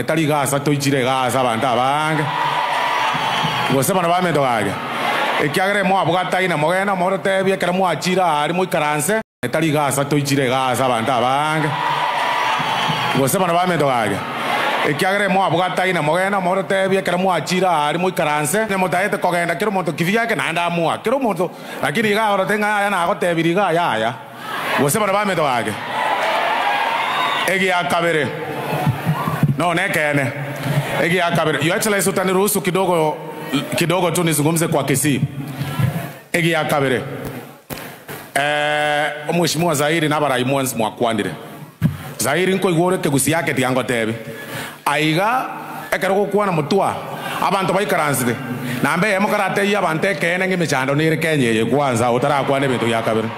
Tari gasa toichire iga ase abanto abange, gose bana baminto gaki, ekiagera imwabwataine mogende morotebie ekero mwachire aaria moikaranse. Tari gasa toichire iga ase abanto abange, gose bana baminto gaki, ekiagera imwabwataine mogende morotebie ekero mwachire aaria moikaranse. Onye motaete kogenda kera omonto kibiake naende amoa kera omonto, lakini iga aorote ng'a yaya nagotebirie iga yaya. Gose bana baminto gaki, egia kabere, no nekeene, egia kabere, Your Excellency utaniruhusu kidogo kidogo tu nizungumze kwa Kisii. Egia kabere, eh, Omweshimiwa Zairi na abarai mwensi mwakwanire. Zairi nkoigwa ore ekegusi yake tiga ngotebi. Aiga ekero gokwana motwa abanto baikaransete, namba eyemo karatebie abanto ekeene ng'a emechando nere Kenya eye kwanza otarakwana ebinto bia kabere.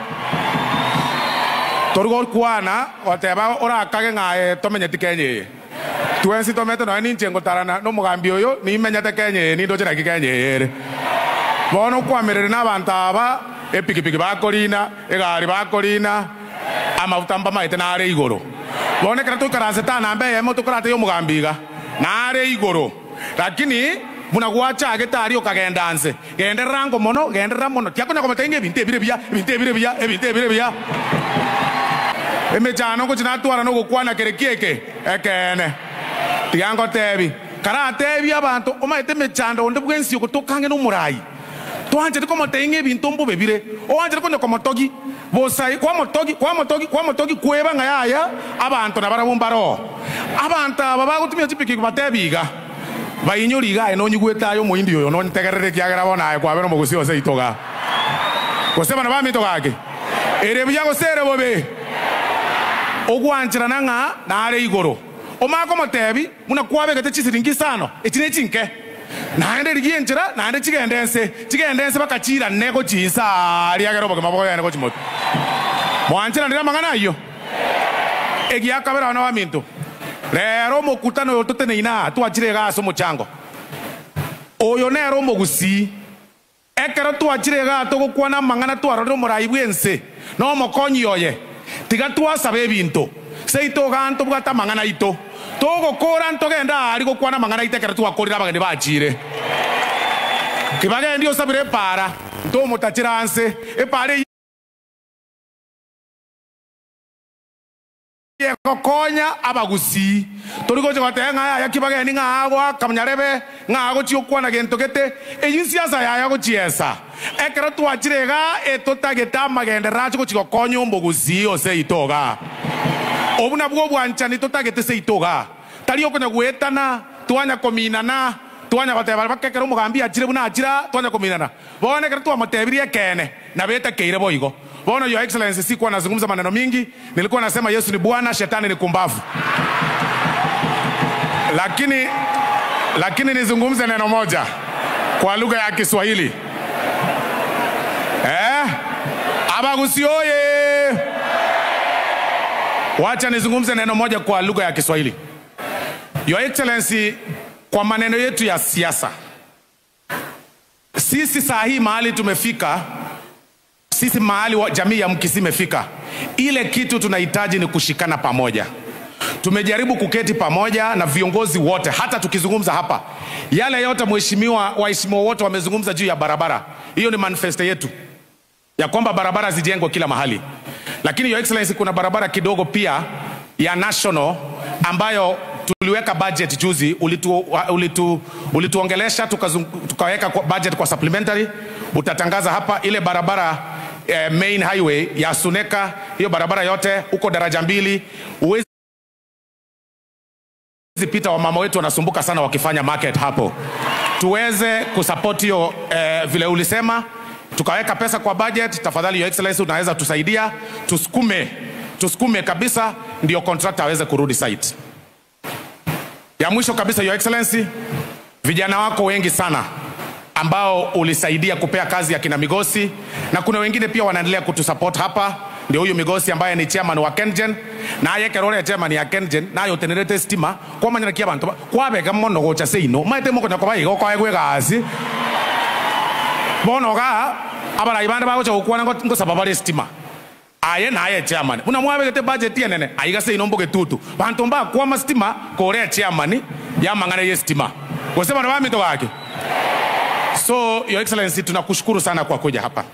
Tori gokwana goteba orakage ng'a aye tomenyeti Kenya eye. Twensi tomete nonya ninche ngotarana nomogambi oyo nimenyete Kenya eye nindoche naki Kenya eye ere. Bono okwamerere nabanto aba epikipiki bakorina, egari bakorina, Amafuta mbamaete nare igoro. Bono ekero toikaransete aa namba eyemo tokoratebia omogambi iga, Nare igoro. Lakini buna gwachagete aria okagenda nse, genderera ango mono, genderera mono. Tiakonya komotebia ng'a ebinto ebire buya, ebinto ebire buya, ebinto ebire buya. Emechando ngochia natwara nogokwana kere ki eke? Ekeene. Tiga ngotebi, karatebie abanto, omanyete emechando onde bwensi ogotoka ang'e nomorai. Twanchete komotebia ng'a ebinto mbobe bire, oanchete konya komotogi bosa, kwamotogi, kwamotogi, kwamotogi, kweba ng'a yaya, abanto nabarabwo mbaroo. Abanto aba bagotumia chipikipiki batebi iga, Bainyori iga aye nonyigwete aye omoindi oyo nontegerere ekiagera bono aye kwabera omogusi o seito iga. Gose bana baminto gaki, ere buya gose ere bobe? Ogwancherana ng'a nare igoro. Omanye komotebi, Buna kwabegete chisiringi isano, echi nechinke, naende rigia enchera, naende chigende ense, chigende ense bakachiirane gochia inse aaria, egere obogima bogende gochia motwe. Mwancheranire amang'ana ayio? Egia kabere abana baminto, rero omokutano oyo toteneine aa, twachire iga ase omochango. Oyo nere omogusii. Ekero twachire igaa togokwana amang'ana twarorire omorai bw'ense na omokonyi oye, tiga twasaba ebinto. Seito igaa ntobwate amang'ana aito. Togokora ntogende aaria gokwana amang'ana aito ekero twakorire abageni bachire. Kibagendi osabire epaara, ntomotachere anse. Epaara eyio. Egokonya abagusii. Tori gocha goteba ng'a yaya ki bageni ng'a agoaka nyarebe, ng'a agochia gokwana gento gete, eyio nsiasa yaye agochiesa. Ekero twachire igaa etotagete amagenderero ache gochia gokonya omogusii o seito igaa. Obwo nabwo obwanchani totagete seito igaa. Tari okonya goetana, twanya kominana, twanya goteba baka ekero omogambi achire buna achire aa, twanya kominana. Bono ekero twamotebirie ekeene, nabo etakeire boigo. Bono Your Excellency sikuwa nazungumza maneno mingi, nilikuwa nasema Yesu ni Bwana, shetani ni kumbavu. Lakini lakini nizungumze neno moja kwa lugha ya Kiswahili. Eh? Abagusi oye! Wacha nizungumze neno moja kwa lugha ya Kiswahili. Your Excellency, kwa maneno yetu ya siasa Sisi saa hii mahali tumefika, sisi mahali wa jamii ya Mkisii imefika, ile kitu tunahitaji ni kushikana pamoja. Tumejaribu kuketi pamoja na viongozi wote, hata tukizungumza hapa yale yote mheshimiwa, waheshimiwa wote wamezungumza juu ya barabara. Hiyo ni manifesto yetu ya kwamba barabara zijengwe kila mahali, lakini Your Excellency, kuna barabara kidogo pia ya national ambayo tuliweka budget juzi, ulitu, ulitu, ulituongelesha tukaweka kwa budget kwa supplementary. Utatangaza hapa ile barabara eh, main highway ya Suneka, hiyo barabara yote huko daraja mbili uwezi pita, wamama wetu wanasumbuka sana wakifanya market hapo. Tuweze kusupport hiyo eh, vile ulisema tukaweka pesa kwa budget. Tafadhali Your Excellency, unaweza tusaidia tusukume, tusukume kabisa, ndio contractor aweze kurudi site. Ya mwisho kabisa, Your Excellency, vijana wako wengi sana ambao ulisaidia kupea kazi ya kina Migosi na kuna wengine pia wanaendelea kutusupport hapa. Ndio huyu Migosi ambaye ni chairman wa KenGen naye kerore chairman ya KenGen naye otenerete stima kwamanyana ki abanto kwabeka mono gocha seino maete mokonya koba igo koegwa egasi bono igaa abarai bande bagocha gokwana ngosaba bare stima. Aye naye echairman buna mwabegete budget enene aiga seino mbogetutu banto mbakwama stima kore echairman yamang'ana yestima gose bana baminto gaki. So your excellency tunakushukuru sana kwa kuja hapa.